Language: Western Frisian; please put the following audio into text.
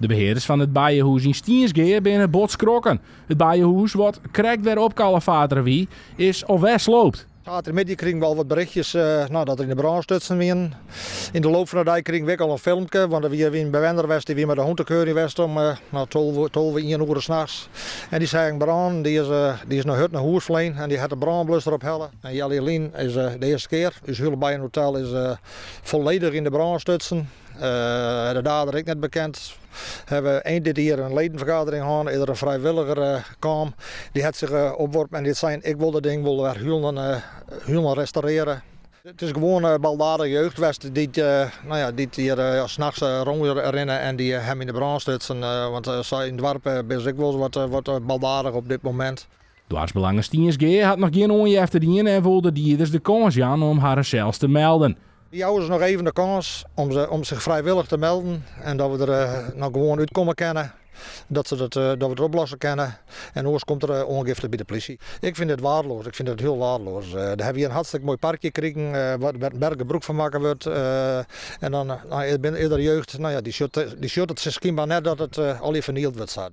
De behearders fan it Bijehûs yn Stynsgea binne bot skrokken. It Bijehûs, wat krekt wer opkalefatere wie, is alwer sloopt. Saterdeitemiddei krigen we al wat berichtjes nou, dat er yn de brân stutsen wienen. Yn de loop fan de dei krigen we ek al in filmke, want der wie in bewenner west, dy wie mei de hûn te keurjen west om nou, 12, 12 1 oere nachts. En dy seach in brân, dy is noch hurd nei hûs flein en dy hat de brânblusser ophelle. En healjier lyn is de earste kear, ús hiele Bijenhotel is folledich yn de brân stutsen. De dader ek net bekend. Hawwe we ein dit jier in ledenfergadering hân, is der in frijwilliger kaam. Dy hat sich opworpen en dy hat sein, ik wol dat ding wol wer hielendal restaurearje. It is gewoan baldadige jeugd west dy't, nou ja, dy't hjir nachts rûnrinne en dy him yn de brân stutsen. Want sa yn it doarp binne se ek wol wat baldadich op dit momint. Doarpsbelangen Stynsgea hat noch gjin oanjefte dien en wol de dieders de kâns jaan om harren sels te melden. Wy jouwe se noch even de kâns om sich frijwillich te melden en dat we der noch gewoan útkomme kinne. Dat we it oplosse kinne. En oars komt der oangifte by de polysje. Ik fyn it weardeloas. Ik fyn it hiel weardeloas. Dêr hawwe we hjir in hartstikke moai parkje krigen, wêr't in berch gebrûk fan makke wurdt. En dan, nou, is der jeugd, nou ja, dy sjocht it skynber net dat it allegear fernield wurdt. Sa.